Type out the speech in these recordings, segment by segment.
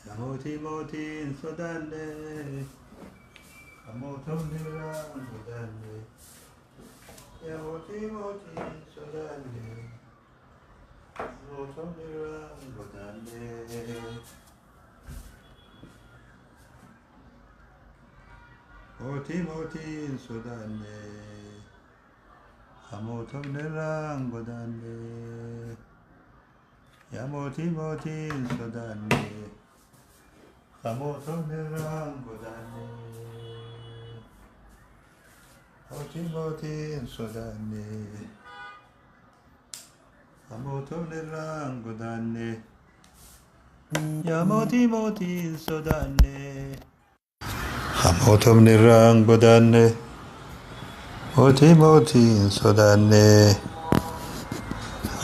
Yaa mootii mootii hin sodaanne, kan mootumni irraa hin godaanne. Yaa mootii mootii hin sodaanne, kan mootumni irraa hin godaanne. Mootii mootii hin sodaanne, kan mootumni irraa hin godaanne. Yaa mootii mootii hin sodaanne, kan mootumni irraa hin godaanne. Mootii mootii hin sodaanne, kan mootumni irraa hin godaanne. Yaa mootii mootii hin sodaanne, kan mootumni irraa hin godaanne. Mootii mootii hin sodaanne,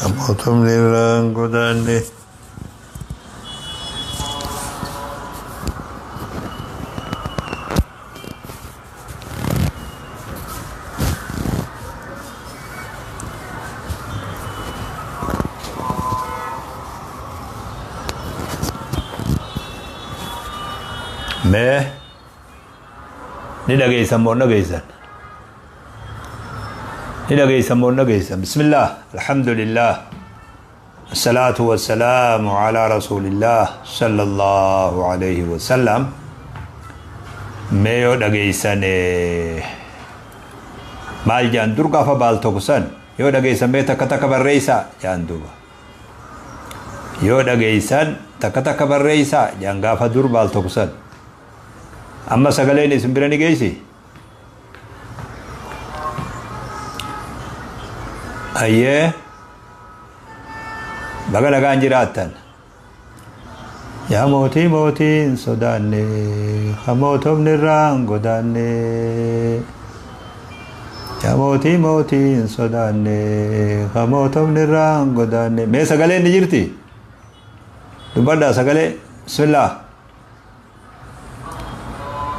kan mootumni irraa hin godaanne. Mee ni dhageessan moo hin dhageessan? Ni dhageessan moo hin dhageessan? Bismillah, alhamdulillah, Assalaatu wassalaamu alaa rasuulillaah sallallahu alayhi wasallam. Mee yoo dhageessan maal jedhan dur gaafa baal tokko san yoo dhageessan mee takka takka barreessaa jedhan duuba. Yoo dhageessan takka takka barreessaa jedhan gaafa dur baal tokko san. Amma sagaleen isin bira ni geessi? Ayyee baga nagaan jiraattan. Yaa mootii mootii hin sodaanne, kan mootomni irraa hin godaanne. Yaa mootii mootii hin sodaanne, kan mootomni irraa hin godaanne. Mee sagaleen ni jirti? Dubbadhaa sagalee. Bismillah.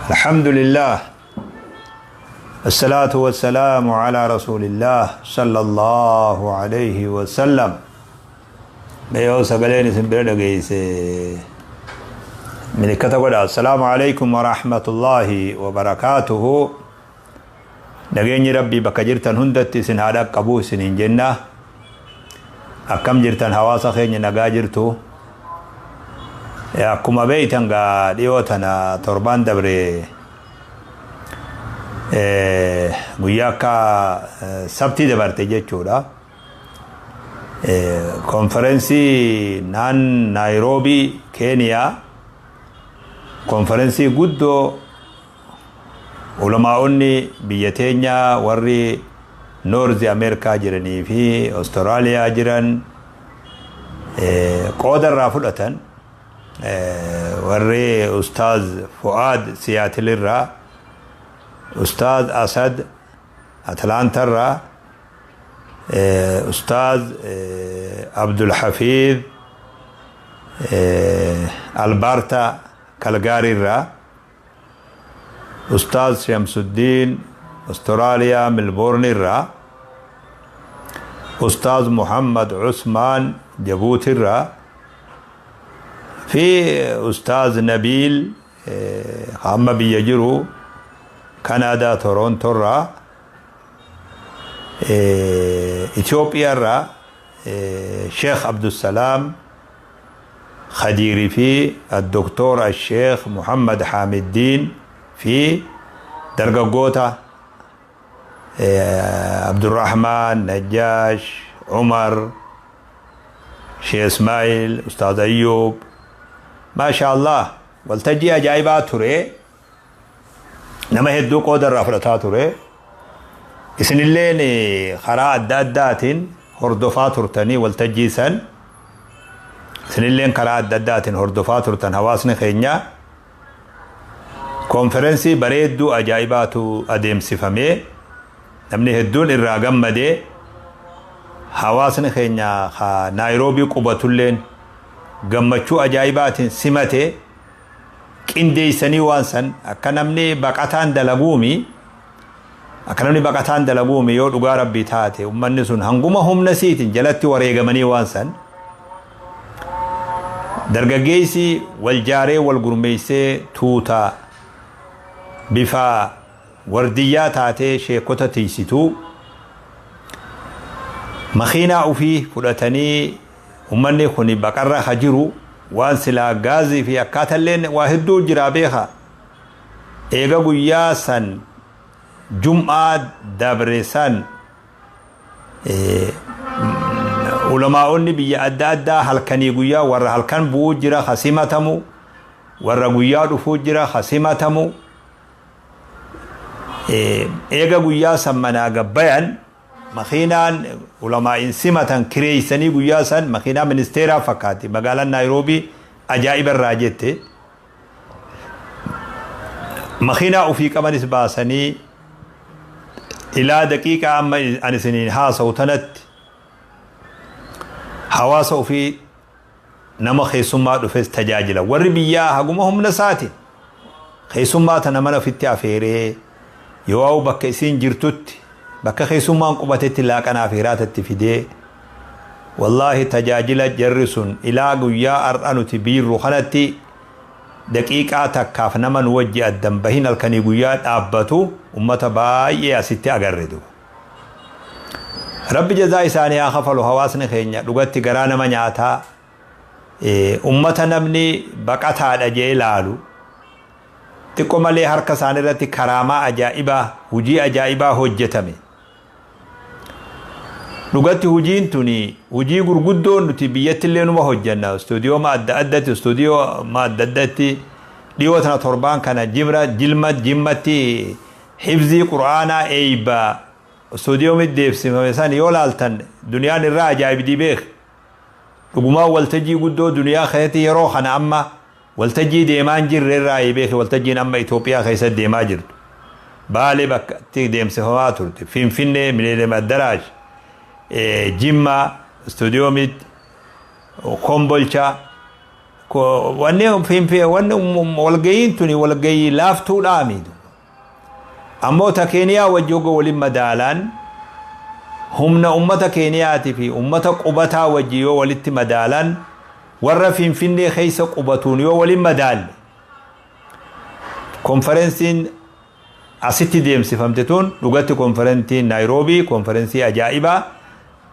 Alhamdulillah. Assalatu wassalamu ala rasulillah sallallahu alayhi wa sallam. Mee yoo sagaleen isin bira dhageeyse milikkata godha. Assalaamu alaykum wa rahmatullahi wa barakaatuhu. Nageenyi Rabbii bakka jirtan hundatti isin haa dhaqqabu isiniin jenna. Akkam jirtan hawaasa keenya nagaa jirtu? Akkuma beektan gaa dhiyoo tana torbaan dabre guyyaa akka sabtii dabarte jechuudha. Konferensii naan Naayiroobii Keeniyaa konferensii guddoo ulamaa'onni biyya teenyaa warri Noorzi Ameerikaa jiranii fi Ostiraaliyaa jiran qooda irraa fudhatan warri Ustaaz Fu'aad Siyaatil irraa, Ustaaz Asad Atlaanta irraa, Ustaaz Abdul Hafiid Albaarta Kalgaarii irraa, Ustaaz Shamsuddiin Australia Milboorni irraa, Ustaaz Muhammad Usmaan Jabuuti irraa fi Ustaaz Nabiil ka amma biyya jiru Kanaadaa Toronto irraa, Itoophiyaa irraa Sheekh Abdusalaam Khadiir fi Addoktoor Asheekh Muhammad Haamiddiin fi dargaggoota Abdurrahmaan, Najjaash, Umar, Sheekh Ismaa'il, Ustaaz Ayyuub. Maashaa Allaah waltajjii ajaa'ibaa ture. Nama hedduu qooda irraa fudhataa ture. Isinilleen karaa adda addaatiin hordofaa turtanii waltajjii san. Isinilleen karaa adda addaatiin hordofaa turtan hawaasni keenya. Konferensii bareedduu ajaa'ibaatu adeemsifamee namni hedduun irraa gammadee hawaasni keenya ka Naayiroobii qubatulleen gammachuu ajaa'ibaatiin simate qindeessanii waan san akka namni baqataan dalaguumi. Akka namni baqataan dalaguumi yoo dhugaa Rabbii taate, ummanni sun hanguma humna siitiin jalatti wareegamanii waan san dargaggeessi wal jaaree wal gurmeessee tuuta bifa wardiyyaa taatee sheekota tiisituu makiinaa ufii fudhatanii, ummanni kun baqarra ha jiru, waan silaa gaazii fi akkaatalleen waa hedduu jira beeka. Eega guyyaa san jum'aa dabre san ulamaa'onni biyya adda addaa halkanii guyyaa, warra halkan bu'uu jira ha simatamu, warra guyyaa dhufuu jira ha simatamu. Eega guyyaa san manaa gabbayan, makiinaan ulamaa'in simatan kireeysanii, guyyaa san makiinaa ministeeraa fakkaatti magaalaan Naayiroobii ajaa'iba irraa jette, makiinaa ufii qabanis baasanii, ilaa daqiiqaa amma ani isiniin haasa'u tanatti hawaasa ufii nama keessummaa dhufes tajaajila. Warri biyyaa haguma humna isaatiin keessummaa tana mana ofitti afeeree, yoo bakka isiin jirtutti, bakka keessummaan qubatetti laaqanaa fi hiraatatti fidee, wallaahi tajaajila jarri sun ilaa guyyaa har'a nuti biirru kanatti daqiiqaa takkaaf nama nu wajji addan bahin halkanii guyyaa dhaabbatu ummata baay'ee asitti agarre duba. Rabbi jazaa isaanii haa kafalu. Hawaasni keenya dhugatti garaa nama nyaataa. Ummata namni baqataadha jee laalu xiqqo malee harka isaanii irratti karaamaa ajaa'ibaa, hujii ajaa'ibaa hojjetame. Dhugatti hujiin tuni hujii gurguddoo nuti biyyatti illee numa hojjenna. Istuudiyoo adda addatti, istuudiyoo adda addatti dhiyoo tana torbaan kana jimra jilma Jimmatti hifzii Qur'aanaa eeyba istuudiyoo deebsifame san yoo laaltan duniyaan irraa ajaa'ibdii beek. Dhugumaan waltajjii guddoo duniyaa keessatti yeroo kana amma waltajjii deemaa hin jirre irraa beeke. Waltajjiin amma Itoophiyaa keessatti deemaa jirtu. Baalee bakka itti deemsifamaa turte. Finfinnee, Millennium Addarash, Jimma, istuudiyoomitti, Kombolcha. Wanni walgayiin tuni walgayii laaftuudhaami. Ammoo ta Keeniyaa wajji hogga waliin madaalaan, humna ummata Keeniyaatii fi ummata qubataa wajji yoo walitti madaalan, warra Finfinnee keessa qubatuun yoo waliin madaalle, konferensiin asitti deemsifamte tun dhugatti konferensiin Naayiroobii konferensii ajaa'ibaa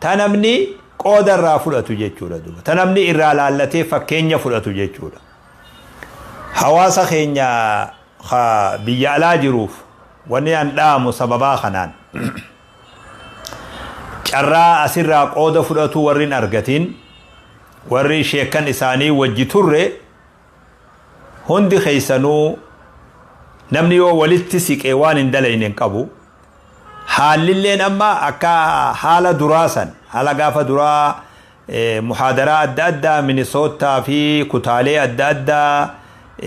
ta namni qooda irraa fudhatu jechuudha duuba. Ta namni irraa laallatee fakkeenya fudhatu jechuudha. Hawaasa keenya biyya alaa jiruuf wanni an dhaamu, sababaa kanaan carraa asirraa qooda fudhatu warri hin argatin, warri sheekan isaanii wajji turre hundi keessanuu, namni yoo walitti siqee waan hin dalayne hin qabu. Haallilleen amma akka haala duraa san, haala gaafa duraa muhaadaraa adda addaa Minisootaa fi kutaalee adda addaa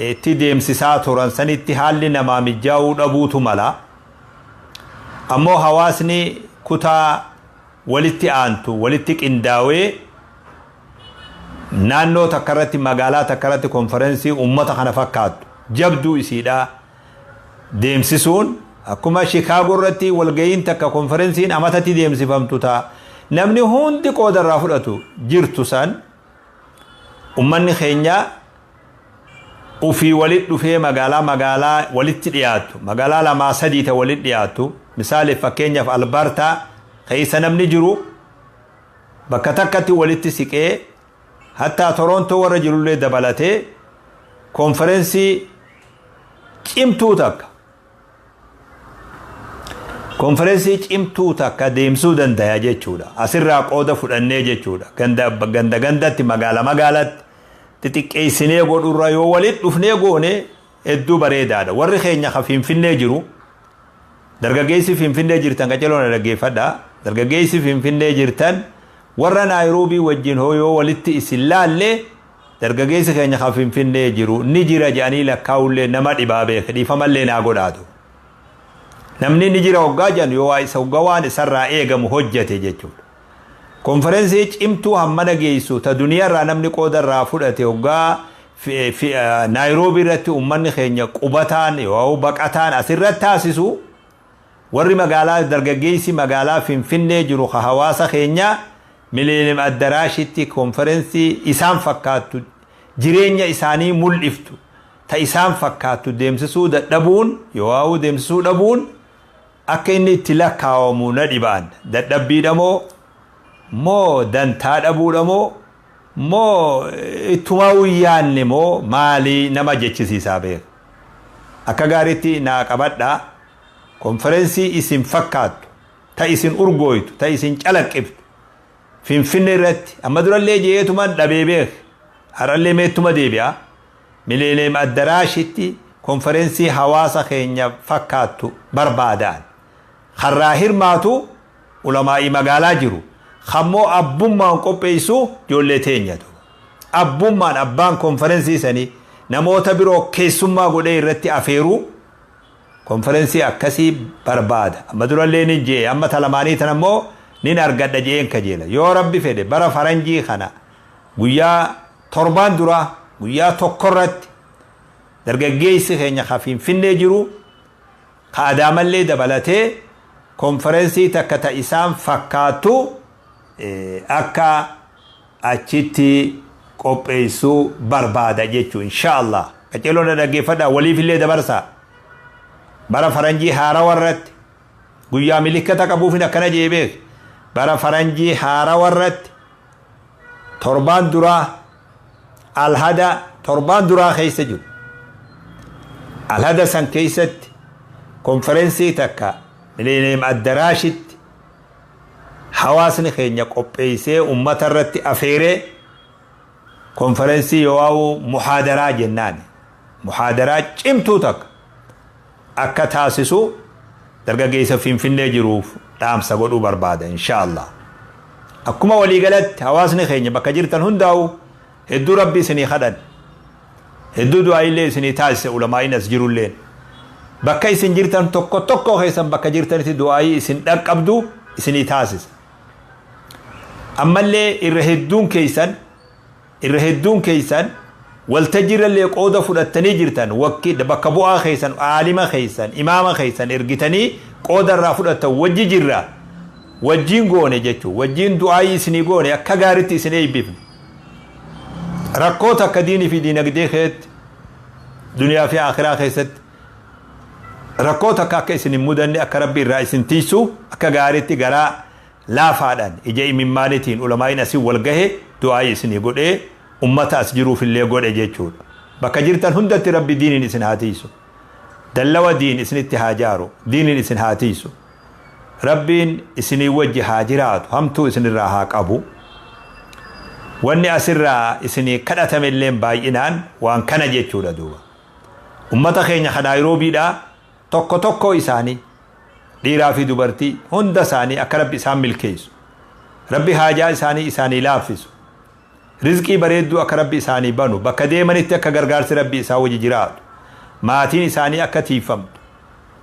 itti deemsisaa turan sanitti haalli namaa mijaa'uu dhabuutu mala. Ammoo hawaasni kutaa walitti aantu walitti qindaawee naannoo takka irratti, magaalaa takka irratti konferensii ummata kana fakkaattu jabduu isiidha deemsisuun, akkuma Shikaagoo irratti walga'iin takka, konferensiin amatatti deemsifamtu ta'a namni hundi qooda irraa fudhatu jirtu san, ummanni keenya ufii walitti dhufee magaalaa magaalaa walitti dhiyaattu, magaalaa lamaa sadii ta walitti dhiyaattu, misaaliif fakkeenyaaf Albartaa keessa namni jiru bakka takkatti walitti siqee, hattaa Torontoo warra jirullee dabalatee, konferensii cimtuu takka deemsuu dandaya jechuudha. Asirraa qooda fudhannee jechuudha. Ganda ganda gandatti, magaala magaalatti xixiqqeessinee godhurra yoo walitti dhufnee goone hedduu bareedaadha. Warri keenya ka Finfinnee jiru, dargaggeessi Finfinnee jirtan qaceeloo na dhaggeeffadha. Dargaggeessi Finfinnee jirtan warra Naayiroobii wajjin yoo walitti isin laalle, dargaggeessi keenya ka Finfinnee jiru ni jira jedhanii lakkaa'ullee nama dhibaa beeke, dhiifamallee naa godhaatu. Namni ni jira hoggaa jedhan yoo waa isa hoggaa waan isarraa eegamu hojjete jechuudha. Konferensii cimtuu hammana geessu ta duniyaarraa namni qooda irraa fudhate hoggaa Naayiroobii irratti uummanni keenya qubataan yoo baqataan asirratti taasisu. Warri magaalaa, dargaggeessi magaalaa Finfinnee jiru ka hawaasa keenyaa, Millennium Addaraashitti konferensii isaan fakkaattu, jireenya isaanii mul'iftu, ta isaan fakkaattu deemsisuu dadhabuun yoo deemsisuu dhabuun akka inni itti lakkaawamu na dhibaan. Dadhabbiidha moo, moo dantaa dhabuudha moo, moo ittumaa yaanne moo maalii nama jechisiisaa beeka. Akka gaariitti naa qabadhaa. Konferensii isin fakkaattu, ta isin urgooytu, ta isin calaqqiftu Finfinne irratti, amma durallee jeetuman dhabee beek, har'allee meettuma deebi'a, Millennium Addaraashitti konferensii hawaasa keenya fakkaattu barbaadaan. Karraa hirmaatu ulamaa'ii magaalaa jiru, kammoo abbummaan qopheessu ijoollee teenyatu. Abbummaan abbaan konferensii sanii namoota biroo keessummaa godhee irratti afeeruu, konferensii akkasii barbaada. Amma durallee ni jee, amma talamaanii tan ammoo nin argadha jeen kajeela. Yoo Rabbi fedhe, bara faranjii kana guyyaa 7n duraa guyyaa 1rratti dargaggeessi keenya ka Finfinnee jiru, ka Adaamallee dabalatee, konferensii takka ta isaan fakkaattu akka achitti qopheessuu barbaada jechuu, insha Allah. Qaceeloo dhaggeeffadhaa, waliifillee dabarsaa. Bara faranjii haarawa irratti, guyyaa milikkata qabuufin akkana jee beek, bara faranjii haarawa irratti 7n duraa, alhada 7n duraa keessa jiru, alhada san keessatti konferensii takka Millennium Addaraashitti hawaasni keenya qopheessee ummata irratti afeeree, konferensii yoo muhaadaraa jennaan, muhaadaraa cimtuu takka akka taasisu dargaggeessa Finfinnee jiruuf dhaamsa godhuu barbaada, insha Allah. Akkuma waliigalatti hawaasni keenya bakka jirtan hundaa'u hedduu Rabbi isinii kadhan, hedduu du'aayillee isinii taasise. Ulamaa'iin as jirulleen bakka isin jirtan tokko tokko keessan bakka jirtanitti du'aayii isin dhaqqabdu isinii taasisa. Ammallee irra hedduun keessan waltajjiirrallee qooda fudhattanii jirtan, bakka bu'aa keessan, aalima keessan, imaama keessan ergitanii qooda irraa fudhattan. Wajji jirra, wajjiin goone jechuun wajjiin du'aayii isinii goone, akka gaaritti isin eebbifne. Rakkoo takka diinii fi diinagdee keessatti, duniyaa fi akhiraa keessatti rakkoo takka akka isin hin mudanne, akka Rabbi irraa isin tiisu, akka gaariitti garaa laafaadhaan ija imimmaanitiin ulamaa'iin asii wal gahe du'aayii isinii godhee ummata as jiruufillee godhe jechuudha. Bakka jirtan hundatti Rabbi diiniin isin haa tiisu. Dallawa diin isinitti haa jaaru. Diiniin isin haa tiisu. Rabbiin isinii wajji haa jiraatu. Hamtuu isinirraa haa qabu. Wanni asirraa isinii kadhatame illee baay'inaan waan kana jechuudha duuba. Ummata keenya kan Naayiroobiidhaa tokko tokko isaanii, dhiiraa fi dubartii hunda isaanii, akka Rabbi isaan milkeessu. Rabbi haajaa isaanii isaanii laaffisu. Rizqii bareedduu akka Rabbi isaanii banu, bakka deemanitti akka gargaarsi Rabbi isaa wajji jiraatu. Maatiin isaanii akka tiifamtu.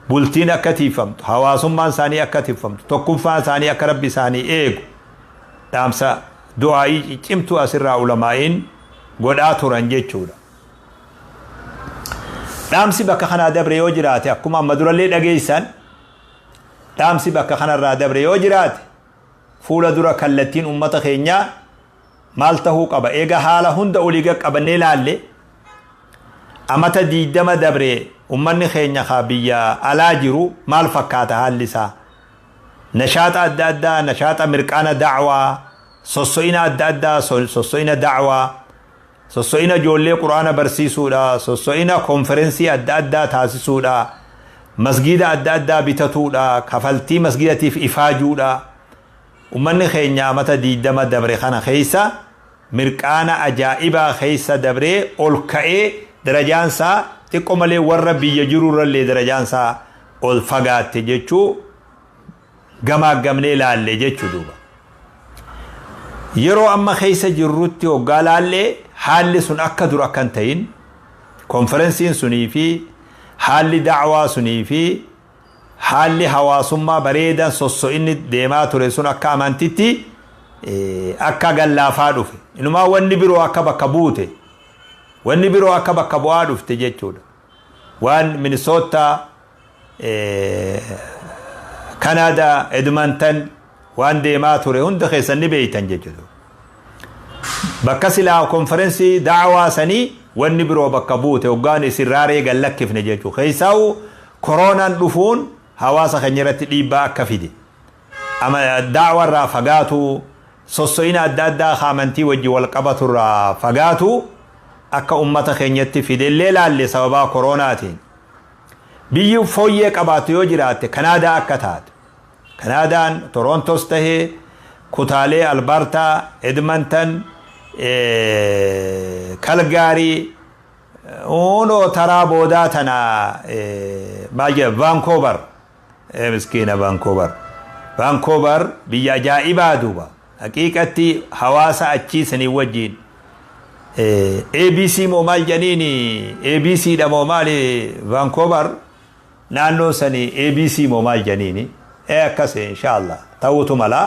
Bultiin akka tiifamtu. Hawaasummaan isaanii akka tiifamtu. Tokkummaan isaanii akka Rabbi isaanii eegu. Dhaamsa du'aayii ciccimtuu asirraa ulamaa'iin godhaa turan jechuudha. Dhaamsi bakka kanaa dabre yoo jiraate, akkuma amma durallee dhageessan, dhaamsi bakka kanarraa dabre yoo jiraate, fuula dura kallattiin ummata keenyaa maal tahuu qaba? Eega haala hunda olii qabannee laalle, amata 20 dabre ummanni keenya ka biyya alaa jiru maal fakkaata haalli isaa? Nashaaxa adda addaa, nashaaxa mirqaana da'waa, sosso'ina adda addaa, sosso'ina da'waa, sosso'ina ijoollee quraana barsiisuudha, sosso'ina konferensii adda addaa taasisuudha, masgiida adda addaa bitatuudha, kafaltii masgiidatiif ifaajuudha, ummanni keenya amata 20 dabre kana keessa mirqaana ajaa'ibaa keessa dabree ol ka'ee, darajaansaa xiqqoo malee warra biyya jirurrallee darajaansaa ol fagaatte jechuu gamaa gamnee laalle jechuu duuba. Yeroo amma keessa jirrutti hoggaa laallee, haalli sun akka dur akka hin ta'in, konferensiin sunii fi haalli da'waa sunii fi haalli hawaasummaa bareedan sosso'inni deemaa ture sun akka amantitti akka gallaafaa dhufe. Inumaa wanni biroo akka bakka buute, wanni biroo akka bakka bu'aa dhufte jechuudha. Waan Minnesota Kanaadaa Edmonton waan deemaa ture hunda keessan ni beeytan jechuudha. Bakka silaa konferensii da'awaa sanii wanni biroo bakka buute hoggaan isin raaree gad lakkifne jechuudha. Keessaa'u koronaan dhufuun hawaasa keenya irratti dhiibbaa akka fide. Ama da'awaa irraa fagaatu, sosso'ina adda addaa amantii wajji wal qabatu irraa fagaatu akka ummata keenyatti fidellee laalle sababaa koronaatiin. Biyyi fooyyee qabaatu yoo jiraatte Kanaadaa akka taate. Kanaadaan Torontos tahee, kutaalee Albertaa, Edmonton, Kalgaarii, hunoo taraa boodaa tana, maal jedha, Vancouver, miskiina Vancouver. Vancouver biyya ajaa'ibaa duuba. Haqiiqatti hawaasa achii sanii wajjin ABC moo maal jedhaniini, ABC dha moo maali, Vancouver naannoo sanii ABC moo maal jedhaniini, akkas inshallah ta'uutu mala.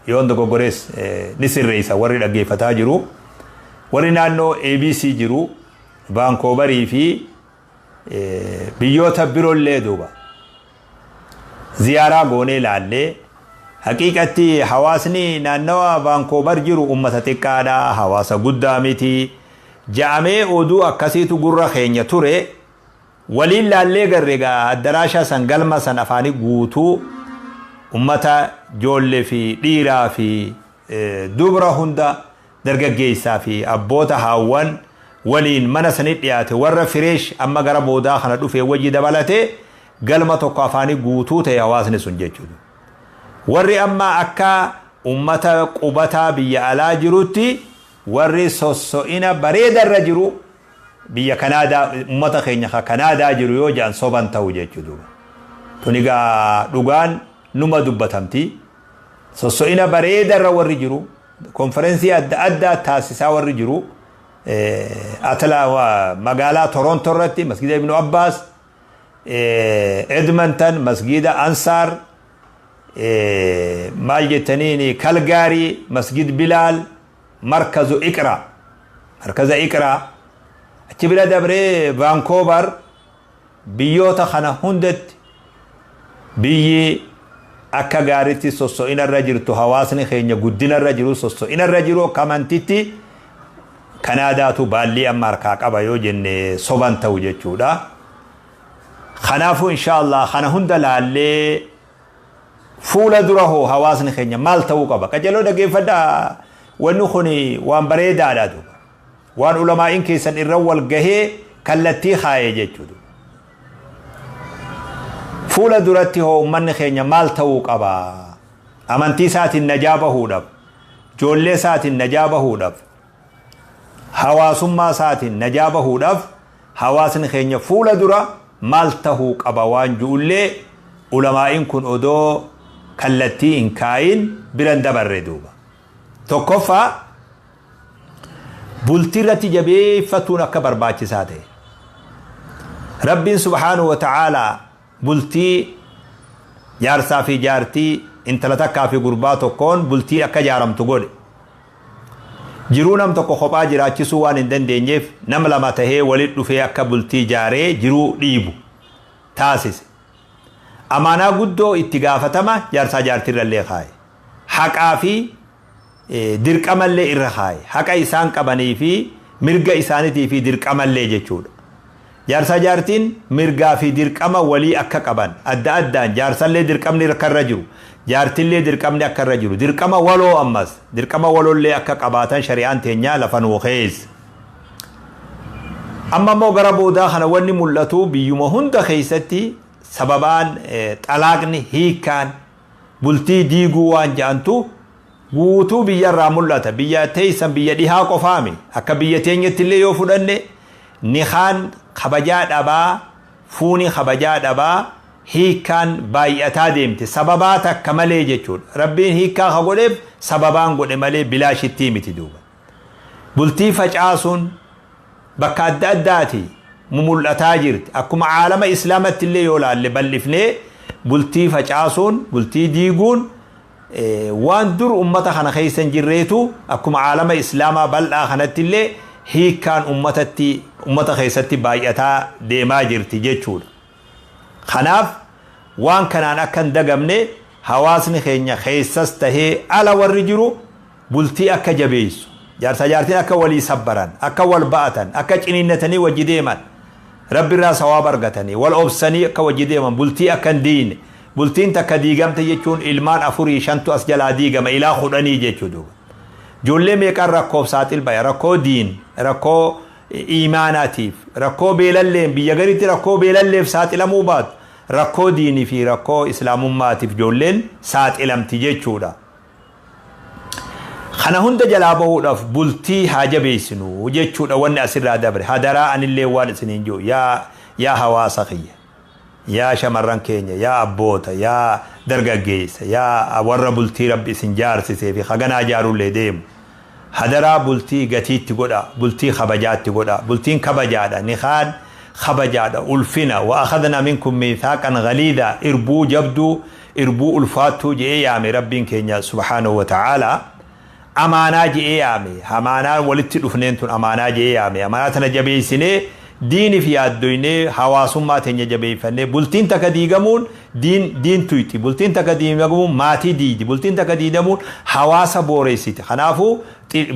Yoon dogoggorees ni sirreessa warri dhaggeeffataa jiru. Warri naannoo ABC jiru Vancouverii fi biyyoota biroollee duuba ziyaaraa goonee laallee, haqiiqatti hawaasni naannawa Vancouver jiru ummata xiqqaadha, hawaasa guddaa miti ja'amee oduu akkasiitu gurra keenya ture. Waliin laallee garre gaa addaraasha san, galma san afaanii guutuu ummata ijoollee fi dhiiraa fi dubra hunda, dargaggeessaa fi abboota haawwan waliin mana sanii dhiyaate, warra fresh amma gara boodaa kana dhufee wajji dabalatee galma tokko afaanii guutuu ta'e hawaasni sun jechuudha. Warri amma akka ummata qubataa biyya alaa jirutti warri sosso'ina bareedarra jiru biyya Kanaadaa, ummata keenya ka Kanaadaa jiru yoo jedhan soban ta'u jechuudha. Tun egaa dhugaan numa dubbatamti. Sosso'ina bareedarra warri jiru, konferensii adda addaa taasisaa warri jiru, atala magaalaa Toronto irratti masgida Ibnu Abbaas, Edmonton masgida Ansaar, maal jettaniin, Kalgaarii masgid Bilaal, markazu Iqra, markaza Iqra, achi bira dabree Vancouver, biyyoota kana hundatti biyyi akka gaariitti sosso'ina irra jirtu, hawaasni keenya guddina irra jiru, sosso'ina irra jiru akka amantitti Kanaadaatu baallii amma harkaa qaba yoo jenne soban ta'u jechuudha. Kanaafuu inshaallah kana hunda laallee fuula dura hoo hawaasni keenya maal ta'uu qaba? Qajeeloo dhaggeeffadhaa, wanni kun waan bareedaadha duuba. Waan ulamaa'iin keessan irra wal gahee kallattii kaayee jechuudha. Fuula duratti hoo uummanni keenya maal ta'uu qaba? Amantii isaatiin najaa bahuudhaaf, ijoollee isaatiin najaa bahuudhaaf, hawaasummaa isaatiin najaa bahuudhaaf hawaasni keenya fuula dura maal ta'uu qaba waan ju'ullee ulamaa'iin kun odoo kallattii hin kaayin biran dabarre duuba. Tokkoffaa, bultii irratti jabeeffatuun akka barbaachisaa ta'e. Rabbiin subhaanahu wa ta'aalaa bultii jaarsaa fi jaartii, intala takkaa fi gurbaa tokkoon bultii akka jaaramtu godhe. Jiruu nam tokko kophaa jiraachisuu waan hin dandeenyeef nama lama tahee walitti dhufee akka bultii jaaree jiruu dhiibu taasise. Amaanaa guddoo itti gaafatama jaarsaa jaartiirrallee kaaye. Haqaa fi dirqamallee irra kaaye. Haqa isaan qabanii fi mirga isaaniitii fi dirqamallee jechuudha. Jaarsaa jaartiin mirgaa fi dirqama walii akka qaban adda addaan, jaarsallee dirqamni akka irra jiru, jaartillee dirqamni akka irra jiru, dirqama waloo ammas dirqama waloollee akka qabaatan shari'aan teenyaa lafa nuu keessa. Amma immoo gara boodaa kana wanni mul'atu biyyuma hunda keessatti sababaan xalaaqni, hiikkaan, bultii diiguu waan jedhantu guutuu biyyarraa mul'ata. Biyya teessan biyya dhihaa qofaami. Akka biyya teenyatti illee yoo fudhanne nikaan kabajaa dhabaa, fuuni kabajaa dhabaa, hiikkaan baay'ataa deemte sababaa takka malee jechuudha. Rabbiin hiikkaa ka godheef sababaan godhe malee bilaashittii miti duuba. Bultii facaasuun bakka adda addaati mumul'ataa jirti. Akkuma caalama islaamatti illee yoo laalle bal'ifnee bultii facaasuun, bultii diiguun waan dur ummata kana keessa hin jirreetu akkuma caalama islaamaa bal'aa kanatti illee hiikkaan ummata keessatti baay'ataa deemaa jirti jechuudha. Kanaaf Waan kanaan akka hin dagamne, hawaasni keenya keessas tahee ala warri jiru bultii akka jabeessu, jaarsa jaartiin akka walii sabbaran, akka wal ba'atan, akka ciniinnatanii wajji deeman, Rabbi irraa sawaaba argatanii wal obsanii akka wajji deeman, bultii akka hin diine. Bultiin takka diigamte jechuun ilmaan afurii shantu as jalaa diigama, ilaa 10 jechuu duuba. Ijoollee meeqaan rakkoof saaxil baya? Rakkoo diin, rakkoo iimaanaatiif, rakkoo beelalleen, biyya garitti rakkoo beelalleef saaxilamuu baatu, rakkoo diinii fi rakkoo islaamummaatiif ijoolleen saaxilamti jechuudha. Kana hunda jalaa bahuudhaaf bultii haa jabeessinu jechuudha wanni asirraa dabre. Hadaraa, anillee waan isiniin jiru, yaa hawaasa kiyya, yaa shamarran keenya, yaa abboota, yaa dargaggeessa, yaa warra bultii Rabbi isin jaarsisee fi haganaa jaarullee deemu, hadaraa, bultii gatiitti godha, bultii kabajaatti godha. Bultiin kabajaadha, nikaan kabajaadha, ulfina. وأخذنا منكم ميثاقا غليظا, irbuu jabduu, irbuu ulfaattuu je'ee yaame Rabbiin keenya سبحانه وتعالى. Amaanaa je'ee yaame. Amaanaa walitti dhufneen tun amaanaa je'ee yaame. Amaanaa tana jabeessinee, diiniif yaaddoynee, hawaasummaa teenya jabeeffannee, bultiin takka diigamuun diin tuyxi, bultiin takka diigamuun maatii diidi, bultiin takka diigamuun hawaasa booreessiti. Kanaafuu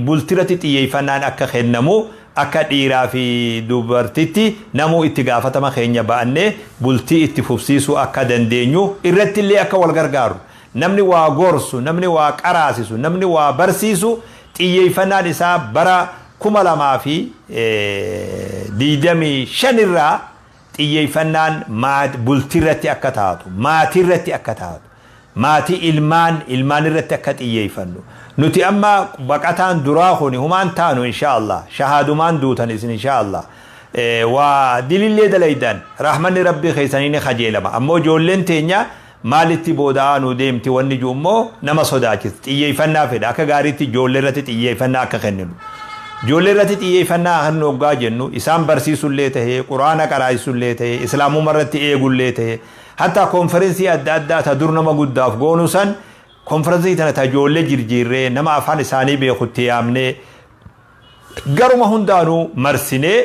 bultirratti xiyyeeffannaan akka kennamu, akka dhiiraa fi dubartitti namuu itti gaafatama keenya ba'annee bultii itti fufsiisuu akka dandeenyu, irratti illee akka wal gargaaru, namni waa gorsu, namni waa qaraasisu, namni waa barsiisu, xiyyeeffannaan isaa bara 2025 irraa xiyyeeffannaan bultiirratti akka taatu, maatiirratti akka taatu, maatii, ilmaan irratti akka xiyyeeffannu. Nuti amma baqataan duraa kuni humaan taanu, إن شاء الله shahaadumaan duutan isin, إن شاء الله waa dilillee dalaydan, rahmanni Rabbii keessanii ni kajeelama. Ammoo ijoolleen teenya maalitti booda'aa deemti wanni jiru immoo nama sodaachisa. Xiyyeeffannaa fedha. Akka gaariitti ijoollee irratti xiyyeeffannaa akka kenninu. Ijoollee irratti xiyyeeffannaa kan hoggaa jennu, isaan barsiisullee tahee, Quraana qaraasisullee tahee, Islaamummaa irratti eegullee tahee, hatta konferensii adda addaa ta dur nama guddaaf goonu san, konferensii tana ta ijoollee jirjiirree, nama afaan isaanii beekutti yaamnee, garuma hundaanuu marsinee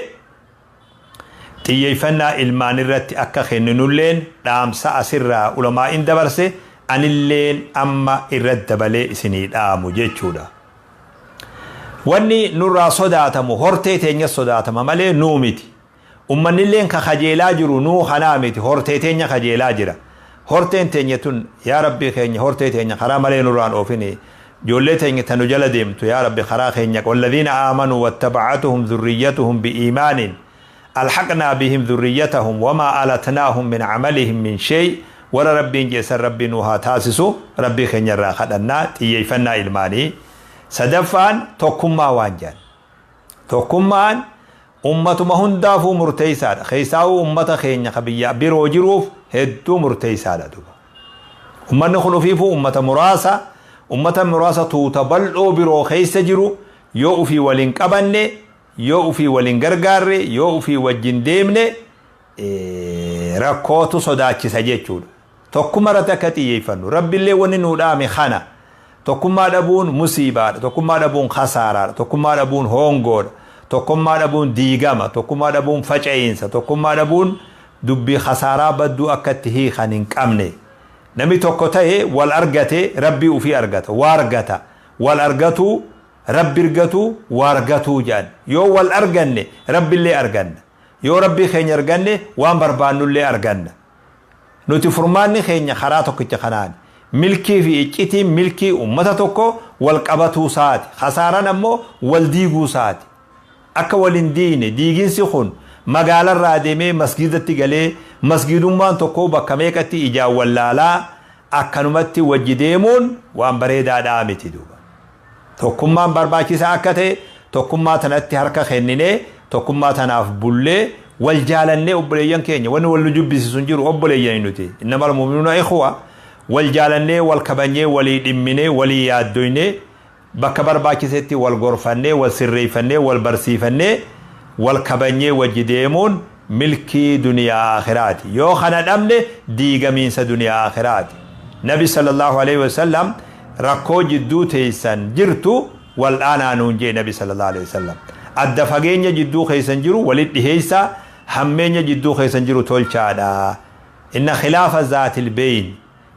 xiyyeeffannaa ilmaan irratti akka kenninulleen dhaamsa asirraa ulamaa'in dabarse, anilleen amma irratti dabalee isinii dhaamu jechuudha. Wanni nurraa sodaatamu hortee teenya sodaatama malee nuu miti. Ummannilleen ka kajeelaa jiru nuu kanaa miti, hortee teenya kajeelaa jira. Horteen teenya tun, yaa Rabbii keenya, hortee teenya karaa malee nurraan oofini. Ijoollee teenya tanu jala deemtu, yaa Rabbi, karaa keenya. والذين آمنوا واتبعتهم ذريتهم بإيمان ألحقنا بهم ذريتهم وما ألتناهم من عملهم من شيء. Warra Rabbiin jeessan Rabbi nu haa taasisu, Rabbii keenya irraa kadhannaa. Xiyyeeffannaa ilmaanii. Sadaffaan tokkummaa waan jedhan. Tokkummaan ummatuma hundaafuu murteessaadha. Keessaawuu ummata keenya ka biyya biroo jiruuf hedduu murteessaadha duba. Ummanni kun ofiifuu ummata muraasa, ummata muraasa tuuta bal'oo biroo keessa jiru. Yoo ufii waliin qabanne, yoo ufii waliin gargaarre, yoo ufii wajjin deemne, rakkootu sodaachisa jechuudha. Tokkummaa irratti akka xiyyeeffannu Rabbiillee wanni nuu dhaame kana. Tokkummaa dhabuun musiibaadha. Tokkummaa dhabuun kasaaraadha. Tokkummaa dhabuun hongoodha. Tokkummaa dhabuun diigama. Tokkummaa dhabuun faca'iinsa. Tokkummaa dhabuun dubbii kasaaraa badduu akka itti hiikan hin qabne. Namni tokko ta'e wal argate, Rabbii ufii argata, waa argata. Wal argatuu Rabbi argatu, waa argatuu jedhan. Yoo wal arganne Rabbillee arganna. Yoo Rabbii keenya arganne waan barbaannullee arganna. Nuti furmaanni keenya karaa tokkicha kanaan. Milkii fi iccitiin milkii ummata tokko wal qabatuu isaati. Kasaaraan ammoo wal diiguu isaati. Akka wal hin diine, diiginsi kun magaalarraa deemee masgiidatti galee, masgiidummaan tokko bakka meeqatti ijaan wallaalaa akkanumatti wajji deemuun waan bareedaadhaa miti duuba. Tokkummaan barbaachisaa akka ta'e, tokkummaa tanatti harka kenninee, tokkummaa tanaaf bullee, wal jaalannee, obboleeyyan keenya, wanni wal nu jubbisiisu hin jiru, obboleeyyan nuti. إنما المؤمنون إخوة. Wal jaalannee, wal kabajnee, walii dhimminee, walii yaaddoynee, bakka barbaachisetti wal gorfannee, wal sirreeffannee, wal barsiifannee, wal kabajnee wajji deemuun milkii duniyaa akhiraati. Yoo kana dhabne diigamiinsa duniyaa akhiraati. Nabi صلى الله عليه وسلم rakkoo jidduu teessan jirtu wal dhaanaa nuun jee Nabi صلى الله عليه وسلم. Adda fageenya jidduu keessan jiru walit dhiheessa, hammeenya jidduu keessan jiru tolchaadha. Inna khilaafa zaatil beyn,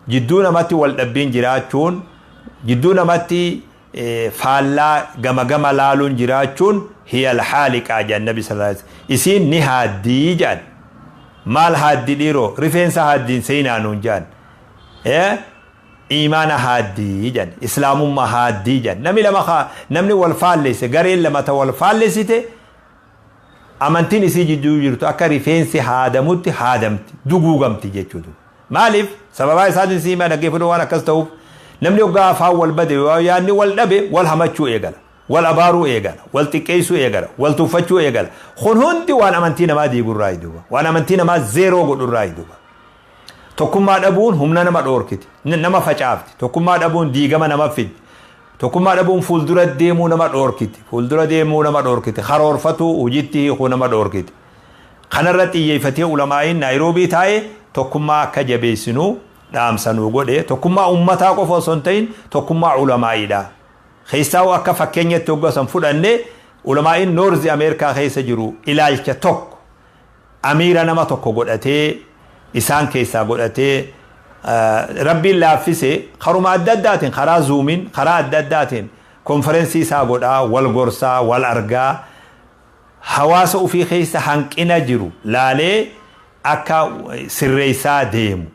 jidduu namatti wal dhabbiin jiraachuun, jidduu namatti faallaa gama gama laaluun jiraachuun, hiya alhaaliqaa jedhan Nabi sallallahu alaihi wasallam. Isiin ni haaddii jedhan. Maal haaddi dhiiroo? Rifeensa haaddiin seenaa nuun jedhan. Iimaana haaddii jedhan, islaamummaa haaddii jedhan. Namni lama, namni wal faallesse, gareen lama ta wal faallessite, amantiin isii jidduu jirtu akka rifeensi haadamutti haadamti, duguugamti jechuudha. Maaliif? Sababaa isaatiin sii himaa, dhaggeeffadhu. Waan akkas ta'uuf, namni hoggaa afaan wal bade, yoo yaadni wal dhabe, wal hamachuu eegala, wal abaaruu eegala, wal xiqqeessuu eegala, wal tuffachuu eegala. Kun hundi waan amantii namaa diigurraa duuba, waan amantii namaa zeeroo godhurraa duuba. Tokkummaa dhabuun humna nama dhoorkiti, nama facaafti. Tokkummaa dhabuun diigama nama fiddi. Tokkummaa dhabuun fuuldura deemuu nama dhoorkiti, fuuldura deemuu nama dhoorkiti, karoorfatuu, hojiitti hiikuu nama dhoorkiti. Kanarra xiyyeeffatee ulamaa'iin Naayiroobii taa'ee tokkummaa akka jabeessinuu dhaamsanuu godhe. Tokkummaa ummataa qofa osoo hin ta'in, tokkummaa ulamaa'iidha. Keessaa akka fakkeenyatti hoggasan fudhanne, ulamaa'iin North Ameerikaa keessa jiru ilaalcha tokko, amiira nama tokko godhatee, isaan keessaa godhatee, Rabbiin laaffise, karuma adda addaatiin, karaa Zoomiin, karaa adda addaatiin konferensii isaa godhaa, wal gorsaa, wal argaa, hawaasa ofii keessa hanqina jiru laalee akka sirreessaa deemu.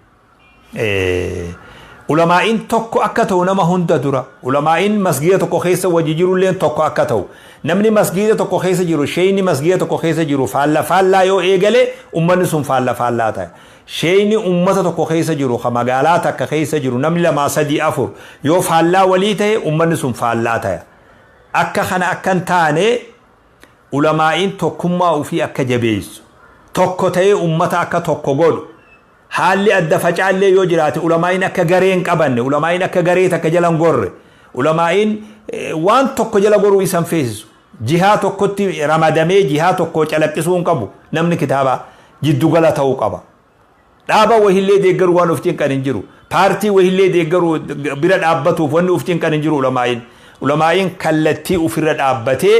Ulamaa'iin tokko akka ta'u, nama hunda dura ulamaa'iin masgiida tokko keessa wajji jirulleen tokko akka ta'u. Namni masgiida tokko keessa jiru, sheeyni masgiida tokko keessa jiru faalla faallaa yoo eegale, ummanni sun faalla faallaa ta'a. Sheeyni ummata tokko keessa jiru, ka magaalaa takka keessa jiru, namni lamaa, sadii, afur yoo faallaa walii ta'e, ummanni sun faallaa ta'a. Akka kana akka hin taane, ulamaa'iin tokkummaa ofii akka jabeessu, tokko ta'ee ummata akka tokko godhu, haalli adda facaallee yoo jiraate, ulamaa'iin akka garee hin qabanne, ulamaa'iin akka garee takka jala hin gorre, ulamaa'iin waan tokko jala goruu isan feesisu, jihaa tokkotti ramadamee jihaa tokko calaqqisuu hin qabu. Namni kitaaba jiddugala ta'uu qaba. Dhaaba wahillee deeggaruu waan of cinqan hin jiru. Paartii wahillee deeggaruu, bira dhaabbatuuf wanni of cinqan hin jiru ulamaa'iin. Ulamaa'iin kallattii ofirra dhaabbatee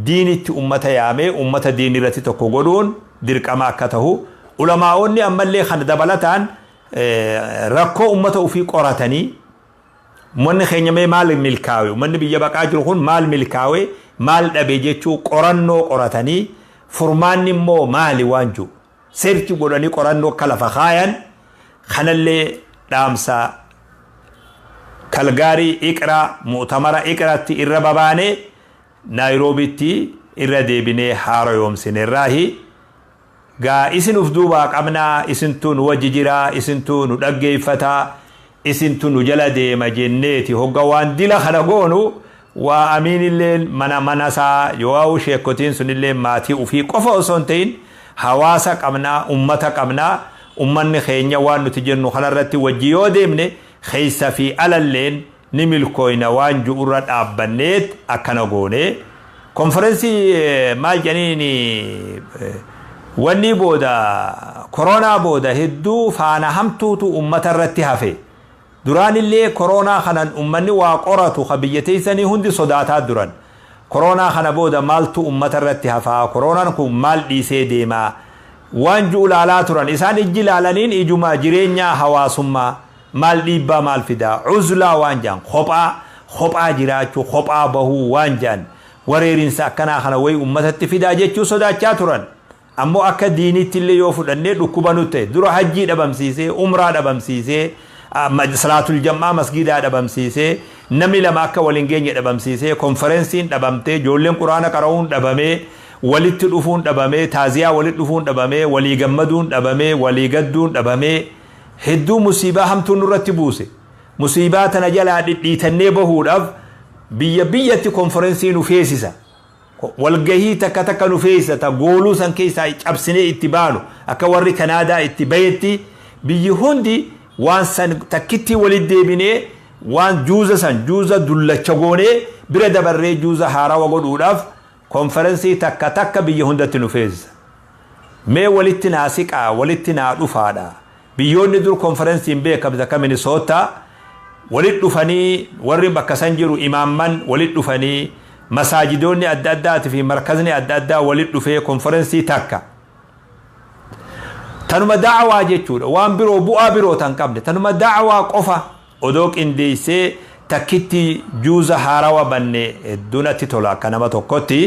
diinitti ummata yaamee ummata diinii irratti tokko godhuun dirqama akka ta'u, ulamaa'onni ammallee kana dabalataan rakkoo ummata ofii qoratanii, uummanni keenya mee maal milkaawe, uummanni biyya baqaa jiru kun maal milkaawe, maal dhabe jechuu qorannoo qoratanii, furmaanni immoo maali waan jiru search godhanii qorannoo akka lafa kaayan, kanallee dhaamsa Kalgaarii Iqraa, mu'tamara Iqraatti irra babaanee Naayiroobitti irra deebinee haara yoomsinerraahi. Gaa isin uf duubaa qabnaa, isintu nu wajji jiraa, isintu nu dhaggeeffataa, isintu nu jala deema jenneeti hogga waan dila kana goonu. Waa amiinilleen mana mana isaa yoo sheekotiin sunillee maatii ufii qofa osoo hin ta'in, hawaasa qabnaa, ummata qabnaa. Ummanni keenya waan nuti jennu kanarratti wajji yoo deemne, keessa fi alalleen ni milkooyna waan ju'urra dhaabbanneet akkana goone. Konferensii maal jedhaniin, wanni booda, koronaa booda hedduu faana hamtuutu ummata irratti hafe. Duraanillee koronaa kanan ummanni waa qoratu ka biyya teessanii hundi sodaataa duran. Koronaa kana booda maaltu ummata irratti hafaa, koronaan kun maal dhiisee deemaa waan ju'u laalaa turan. Isaan ijji laalaniin ijuma jireenyaa hawaasummaa, maal dhiibbaa maal fidaa, uzlaa waan jedhan, kophaa kophaa jiraachuu, kophaa bahuu waan jedhan, wareerinsa akkanaa kana wayi ummatatti fidaa jechuu sodaachaa turan. Ammoo akka diinitti illee yoo fudhannee, dhukkuba nutti ta'e dura hajjii dhabamsiisee, umraa dhabamsiisee, salaatul jam'aa masgiidaa dhabamsiisee, namni lama akka waliin geenye dhabamsiisee, konferensiin dhabamtee, ijoolleen Quraana qara'uun dhabamee, walitti dhufuun dhabamee, taaziyaa walitti dhufuun dhabamee, walii gammaduun dhabamee, walii gadduun dhabamee, hedduu musiibaa hamtuun nurratti buuse. Musiibaa tana jalaa dhidhiitannee bahuudhaaf biyya biyyatti konferensii nu feesisa, walgahii takka takka nu feesisa, ta gooluu san keessaa cabsinee itti baanu. Akka warri Kanaadaa itti bahetti, biyyi hundi waan san takkitti walit deebinee, waan juuza san juuza dullacha goonee bira dabarree juuza haarawa godhuudhaaf konferensii takka takka biyya hundatti nu feesisa. Mee walitti naa siqaa, walitti naa dhufaadha. Biyyoonni dur konferensiin beekamte akka Minisootaa walit dhufanii, warri bakka san jiru imaamman walit dhufanii, masaajidoonni adda addaatii fi markazni adda addaa walit dhufee konferensii takka. Tanuma da'awaa jechuudha. Waan biroo bu'aa biroo tan qabne. Tanuma da'awaa qofa odoo qindeessee takkitti juuza haarawa banne hedduu natti tola akka nama tokkotti.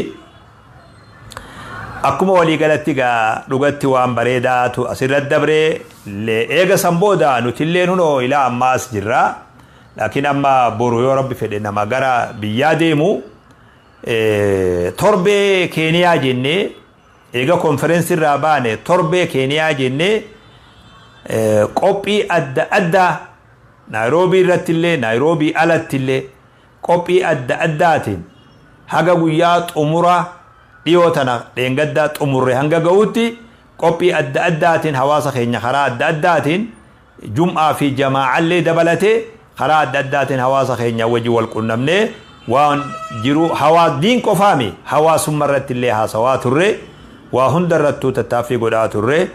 Akkuma waliigalatti gaa dhugatti waan bareedaatu asirratti dabree eega san booda nutilleen hunoo ilaa ammaa as jirra. Laakiin amma boru yoo Rabbi fedhe nama gara biyyaa deemu, torbee Keeniyaa jennee, eega konferensii irraa baane torbee Keeniyaa jennee qophii adda addaa Naayiroobii irratti illee, Naayiroobii alatti illee qophii adda addaatiin haga guyyaa xumura dhiyoo tana dheengaddaa xumurre hanga ga'utti qophii adda addaatiin hawaasa keenya karaa adda addaatiin, jum'aa fi jamaa'allee dabalatee, karaa adda addaatiin hawaasa keenya wajji wal qunnamnee waan jiru hawaa diin qofaami hawaasummaa irratti illee haasawaa turre, waa hunda irrattuu tattaaffii godhaa turre.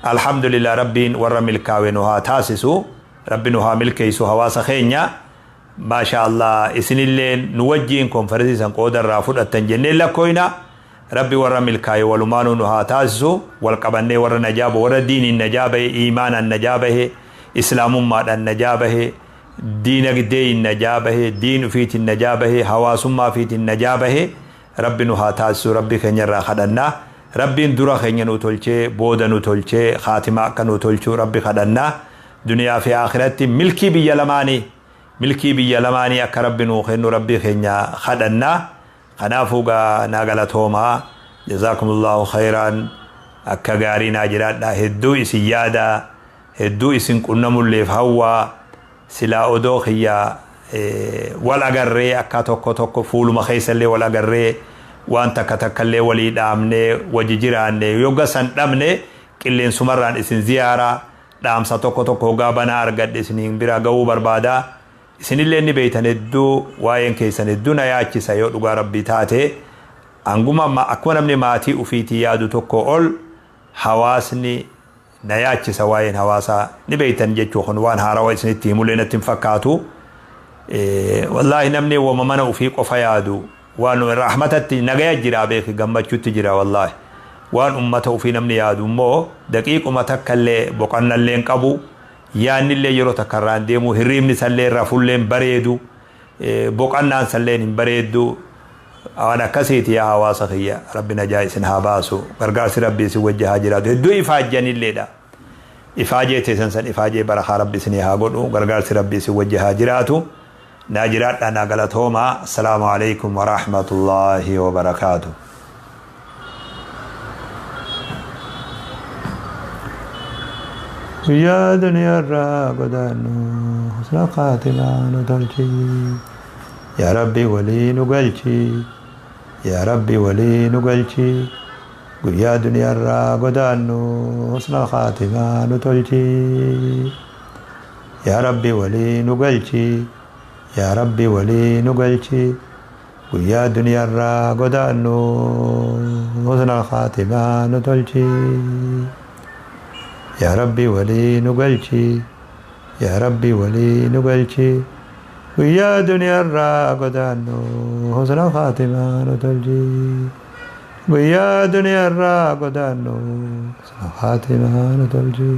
Alhamdulillah, Rabbiin warra milkaawe nu haa taasisu. Rabbi nu haa milkeessu hawaasa keenya. Maasha Allah, isinillee nu wajjiin konferensii san qooda irraa fudhattan jennee lakkooyna. Rabbi warra milkaaye walumaanuu nu haa taasisu. Wal qabannee warra najaa bahe, warra diiniin najaa bahe, iimaanaan najaa bahe, islaamummaadhaan najaa bahe, diinagdeen najaa bahe, diin ufiitiin najaa bahe, hawaasummaa ofiitiin najaa bahe Rabbi nu haa taasisu. Rabbi keenya irraa kadhannaa. Rabbiin dura keenya nu tolchee, booda nu tolchee, kaatimaa akka nu tolchu Rabbi kadhannaa. Duniyaa fi akhiratti milkii biyya lamaanii, milkii biyya lamaanii akka Rabbi nuu kennu Rabbi keenya kadhannaa. Kanaafuu gaa naa galatoomaa. Jazaakumullahu khayraan. Akka gaarii naa jiraadhaa. Hedduu isin yaada, hedduu isin qunnamulleef hawwaa. Silaa odoo kiyya wal agarree, akka tokko tokko fuuluma keessallee wal agarree, waan takka takkallee walii dhaamnee wajji jiraanne, yogga san dhabne qilleensumarraan isin ziyaaraa, dhaamsa tokko tokko hoggaa banaa argadhe isiniin bira ga'uu barbaada. Isinillee ni beeytan, hedduu waa'een keessan hedduu na yaachisa. Yoo dhugaa Rabbii taate, hanguma akkuma namni maatii ufiitii yaadu tokko ol hawaasni na yaachisa. Waa'een hawaasaa ni beeytan jechuu, kun waan haarawa isinitti himullee natti hin fakkaatu. Wallaahi, namni wama mana ufii qofa yaadu waan rahmatatti nagaya jira beeki, gammachuutti jira. Wallaahi, waan ummata ufii namni yaadu immoo daqiiquma takkallee boqannallee hin qabu, yaannillee yeroo takka irraan deemu, hirriibni sallee rafulleen bareedu, boqannaan salleen hin bareeddu. Waan akkasiiti yaa hawaasa kiyya. Rabbi najaa isin haa baasu, gargaarsi Rabbi isin wajji haa jiraatu. Hedduu ifaajjanilleedha. Ifaajee teessan san ifaajee barakaa Rabbi isinii haa godhu. Gargaarsi Rabbi isin wajji haa jiraatu. Naa jiraadhaa, naa galatoomaa. Assalaamu alaikum warahmatullaahi wabarakaatu. Guyyaa duniyaarraa godaannu husna kaatimaa nu tolchi. Yaa Rabbi, walii nu galchi. Yaa Rabbi, walii nu galchi. Guyyaa duniyaarraa godaannu husna kaatimaa nu tolchi. Yaa Rabbi, walii nu galchi. Yaa Rabbi, walii nu galchi. Guyyaa duniyaarraa godaannu husna kaatimaa nu tolchi. Yaa Rabbi, walii nu galchi. Yaa Rabbi, walii nu galchi. Guyyaa duniyaarraa godaannu husna kaatimaa nu tolchi. Guyyaa duniyaarraa godaannu husna kaatimaa nu tolchi.